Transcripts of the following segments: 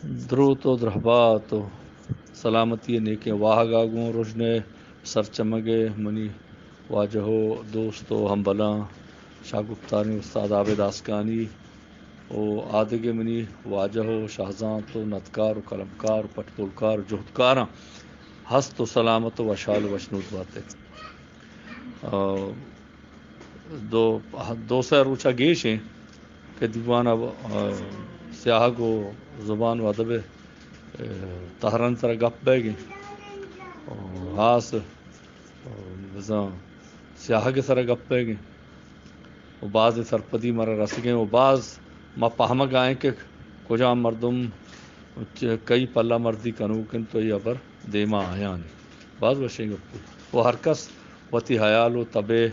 دروت و درہبات و سلامتی ءِ نیکیں واہگ ءَ گوں رژن ءِ سرچمگ ءَ منی واجہ و دوست و ہمبلاں، شاہ گپتاریں استاد عابد آسکانی و آدگہ منی واجہ و شاہزانت و ندکار و قلمکار و پٹپولکار و جہدکاراں ہست و سلامت و وشحال و وشنود بات ئے۔ آ، دو، دو سئے روچ ءَ گیش ایں کہ دیوان ءَ، آ، سیاہگ و زبان و ادب ءِ، آ، تہران سرا گپ بیگ ایں۔ آ، ہاس، آ، بزاں سیاہگ ءِ سرا گپ بیگ ایں۔ و باز سرپدی مارا رسگ ایں و باز ما پہمگ ءَ ایں کہ کجام مردم چ-، کئی پلہ مردی کنوک انت و اے ہبر دیما آیانی۔ باز وشیں گپے۔ و ہر کس وتی ہیال و تب ءِ،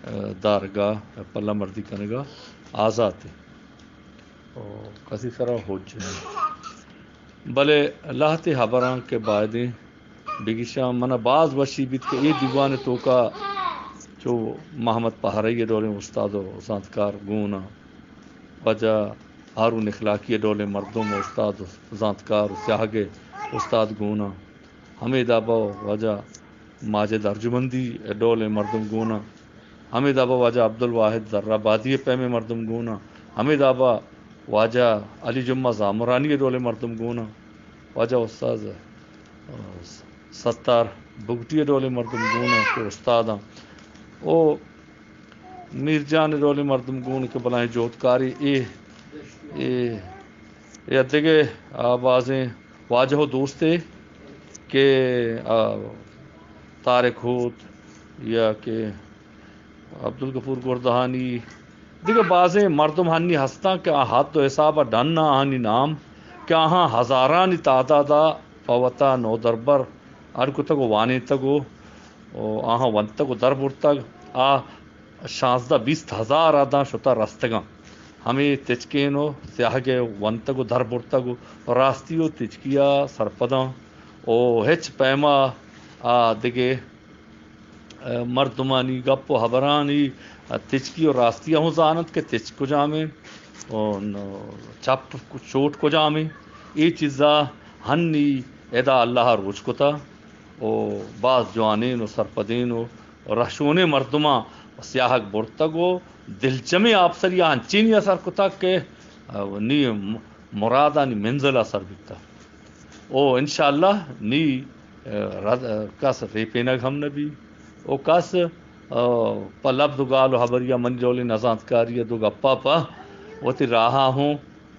آ، دارگ ءَ پلہ مردی کنگ ءَ آزات انت۔ و کسی سرا حج نہ انت۔ بلے لہتے ہبراں کہ بائدیں بگیشاں، من ءَ باز وشی بیت کہ اے دیوان ءِ توکا چو محمد پہرئی ءِ ڈولیں استاد و زانتکار گون آں، واجہ ہارون اخلاقی ءِ ڈولیں مردم و استاد و زانتکار و سیاہگ ءِ استاد گون آں۔ ہمے داب ءَ واجہ ماجد ارجمندی ءِ ڈولیں مردم گون آں۔ ہمے داب ءَ واجہ عبدالواحد زرآبادی ءِ پیمیں مردم گون آں۔ ہمے داب ءَ واجہ علی جمعہ زامرانی ءِ ڈولیں مردم گون آں۔ واجہ استاد، آ، ستار بگٹی ءِ ڈولیں مردم گون آں کہ استاد آں۔ او میر جان ءِ ڈولیں مردم گون کہ بلاہیں جہدکارے اے، اے، اے دگہ، آ، بازیں واجہ و دوستے کہ، آ، طارق ہوت یا کہ عبدالغفور گردہانی، دگہ بازیں مردم ہنی ہستاں کہ آ حد و حساب ءَ ڈن آں، آہانی نام کہ آہاں ہزارانی تعداد ءَ پہ وتا نودربر اڈ کتگ و وانینتگ و، و آہاں ونتگ و در برتگ۔ آ شانزدہ بیست ہزار ءَ داں شتہ رستگاں۔ ہمے تچکین و سیاہگ ءَ ونتگ و در برتگ و راستی و تچکی ءَ سرپداں و ہچ پیما آ دگہ، آ، مردمانی گپ و ہبرانی، آ، تچکی و راستی ءَ ہوں زاننت کہ تچک کجامیں و چپ چوٹ کجامیں۔ اے چیزا ہنی ادا اللہ ءَ روچ کتا و باز جوانین و سرپدین و رہشونیں مردماں سیاہگ برتگ و دلجمیں آپسری ءَ انچینی اثر کتگ کہ، آ، نی م-، مرادانی منزل ءَ سر بیتگ۔ او انشاءاللہ نی، آ، رد-، آ، کس ریپینگ ہم نہ بی۔ او کس، آ، پہ لبز و گال و ہبری ءَ منی ڈولیں نزانتکاری ءَ دو گپا پہ وتی راہ ءَ ہوں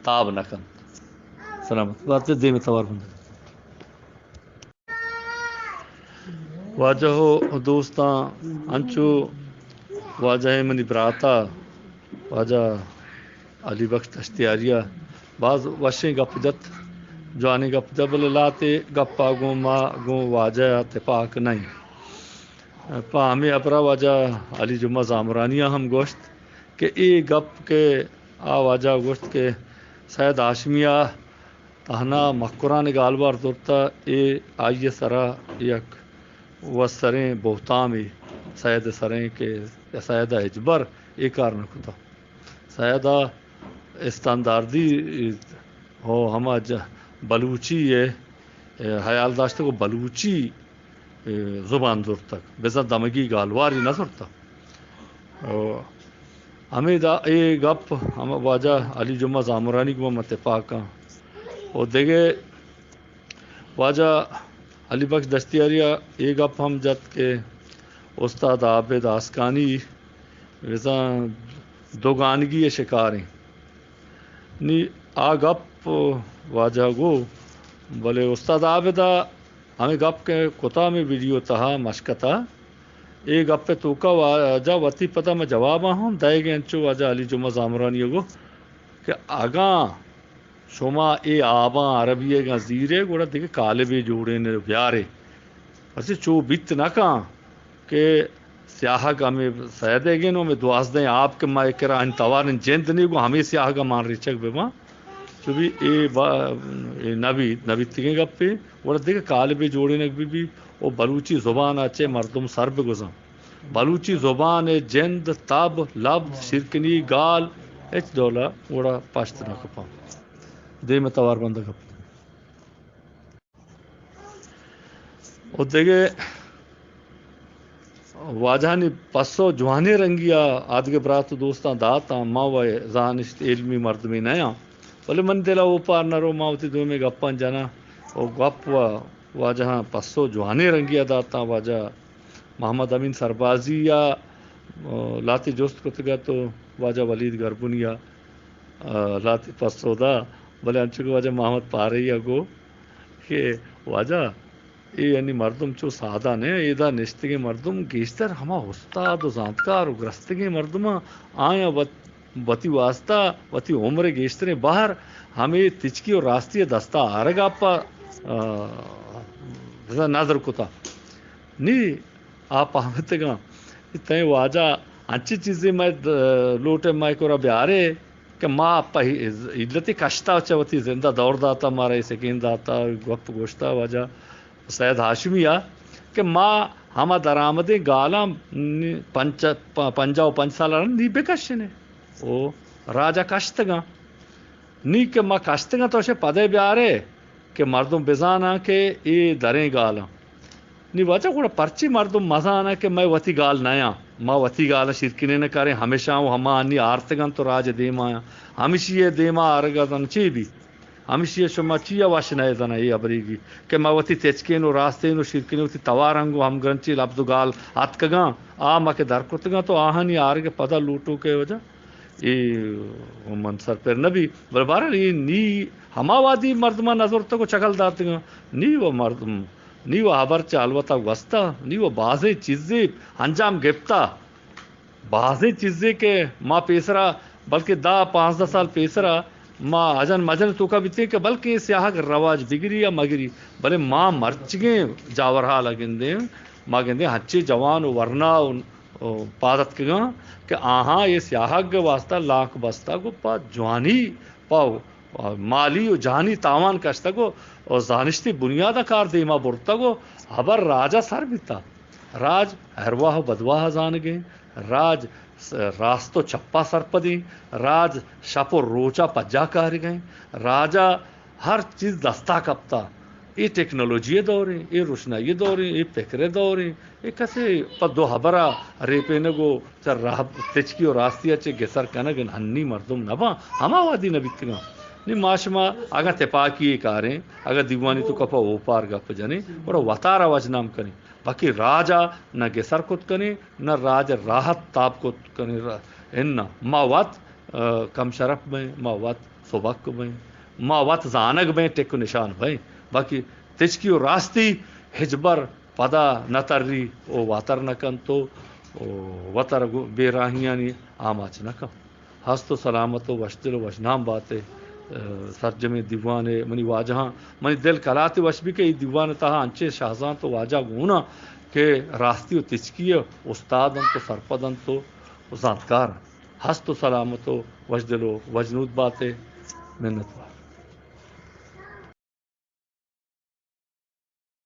تاب نہ کنت۔ سلامت بات ئے، دیم ءَ توار بندگ۔ واجہ و دوستاں، انچو واجہ ءِ منی براتا واجہ علی بخش دشتیاری ءَ باز وشیں گپ جت، جوانیں گپ جت، بلے لہتے گپا گوں ما گوں واجہ ءَ تپاک نہ انت۔ پہ ہمے ہبرا واجہ علی جمعہ زامرانی ءَ ہم گوشت کہ اے گپ کہ آ واجہ گوشت کہ سید ہاشمی ءَ تہنا مکران ءِ گالوار زرتہ، اے آئی ءِ سرا یک وسریں بہتامے سید ءِ سریں کہ سید ءَ ہچبر اے کار نہ کتہ۔ سید ءَ استانداردی ہو ہما ج-، بلوچی ءِ ہیال داشتگ و بلوچی زبان زرتگ، بزاں دمگی گالواری نہ زرتگ۔ و ہمے دا اے گپ ہم واجہ علی جمعہ زامرانی گوں من تپاک آں۔ و دگہ واجہ علی بخش دشتیاری ءَ اے گپ ہم جت کہ استاد عابد آسکانی بزاں دوگانگی ءِ شکاریں۔ نی آ گپ واجہ گو، بلے استاد عابد ءَ ہمے گپ کہ کتا ہمے ویڈیو تہا مشکتا، اے گپ ءِ توکا واجہ وتی پدا مئے جواباں ہم دئیگ ءَ انچو واجہ علی جمعہ زامرانی ءَ گو کہ اگاں شما اے آباں عربی ءَ گاں زیرے گڑا دگہ کالبے جوڑین بیارے۔ پرچہ چو بیت نہ کن کہ سیاہگ ہمے سید ءِ گین و ہمے دوازدہیں آپ کہ ما اے کرا انت تواریں جند نے گوں ہمے سیاہگ ءَ مان ریچگ بہ باں۔ چو بی اے با-، اے نہ بیت، نہ بیتگیں گپے، گڑا دگہ کالبے جوڑینگ بہ بی و بلوچی زبان ءَ چہ مردم سر بہ گوزاں۔ بلوچی زبان ءِ جند، تب، لبز، شیرکنی، گال ہچ ڈول ءَ گڑا پشت نہ کپاں۔ دیم ءَ توار بندگ کپت۔ و دگہ واجہانی پسو جوانیں رنگی ءَ آدگہ برات و دوستاں داتاں۔ ما و زانشت علمی مردمے نیاں، بلے من دل ءَ اوپار نہ رو، ما وتی دومی گپاں جناں و گپ و واجہاں پسو جوانیں رنگی ءَ داتاں۔ واجہ محمد امین سربازی ءَ لہتے جست کتگ ات و واجہ ولید گربنی ءَ لہتے پسو دا، بلے انچو کہ واجہ محمد پارئی ءَ گو کہ واجہ اے یعنی مردم چو سادہ نہ، ایدا نشتگیں مردم گیشتر ہما استاد و زانتکار و گرستگیں مردماں، آیاں وت-، وتی واسطہ وتی عمر گیشتریں بہر ہمے تچکی و راستی دستا آرگ ءَ پہ، آ، نظر کتا۔ نی آ پہمتگاں تئیں واجہ انچیں چیزے مئے د-، لوٹے مئے کرا بیارے کہ ما پہ علتی کشتا چہ وتی زندہ دور داتا، مارا اے سکین داتا، گپ گوشتا واجہ سید ہاشمی ءَ کہ ما ہما درآمدیں گالاں نی پنچ-، پ-، پنجاہ و پنچ سال ءَ نی بکشنے او راجا کشتگاں۔ نی کہ ما کشتگاں تو شے پدے بیارے کہ مردم بزاناں کہ اے دریں گالاں۔ نی واجہ گڑا پرچی مردم مزاناں کہ مئے وتی گال نیاں، ما وتی گالاں شیرکنین نہ کریں، ہمیشاں و ہما انی آرتگاں تو راج دیما آیاں۔ ہمشی ءِ دیما آرگا زن چی بی؟ ہمشی ءَ شما چیا وش نہ زن اے ابریگی کہ ما وتی تچکین و راستین و شیرکنین وتی توار انگو ہمگرنچی لبز و گال اتکگاں، آ ما کہ در کتگاں تو آہانی آرگ پدا لوٹو کہ واجہ اے من سرپر نہ بی، بلے بہرحال اے نی ہما وہدی مردماں نزرتگ و چگل داتگاں، نی و مردم، نی و ہبر چہ الوتا گوستا، نی و بازیں چیزے انجام گپتا، بازیں چیزے کہ ما پیسرا، بلکہ دہ پانزدہ سال پیسرا ما اجن مجن توکا بیتیں کہ بلکہ اے سیاہگ رواج بگری یا مگری، بلے ما مرچگیں جاورحال گندیں، ما گندیں ہنچے جوان و ورنا و و پاد اتکگاں کہ آہاں اے سیاہگ ءِ واسطہ لانک بستگ و پہ جوانی، پہ مالی و جانی تاوان کشتگ و، و زانشتی بنیاد ءَ کار دیما برتگ و ہبر راج ءَ سر بیتا۔ راج ارواہ و بدواہ ءَ زانگیں، راج س-، راست و چپا سرپدیں، راج شپ و روچا پجا کارگیں، راجا ہر چیز دستا کپتا۔ اے ٹیکنالوجی ءِ دوریں، اے روشنائی ءِ دوریں، اے پکر ءِ دوریں، اے کسے پہ دو ہبرا ریپینگ و چہ راہ تچکی و راستی ءَ چہ گسر کنگ ہنی مردم نباں، ہما وہدی نبیتگاں۔ نی ما شما اگاں تپاکی کاریں، اگاں دیوانی توکا پہ اوپار گپ جنیں، گڑا وتارا وجنام کنیں، باقی راجا نہ گسر کت کنیں، نہ راج راحت تاب کت کنیں۔ را-، اناں ما وت ءَ، کم شرپ بئیں، ما وت سبک بئیں، ما وت زانگ بئیں، ٹک و نشان بئیں، باقی تچکی و راستی ہچبر پدا نہ تری و واتر نہ کنت و، و وتر گو-، بے راہیانی آماچ نہ کنت۔ ہست و سلامت و وشدل و وشنام باتے، ءَ، سرجمیں دیوانے منی واجہاں، منی دل کلاتے وش بی کہ اے دیوان تہا انچیں شہزانت و واجہ گوناں کہ راستی و تچکی ءِ استاد انت و سرپد انت و زانتکار انت۔ ہست و سلامت و وشدل و وشنود باتے۔ منت وار۔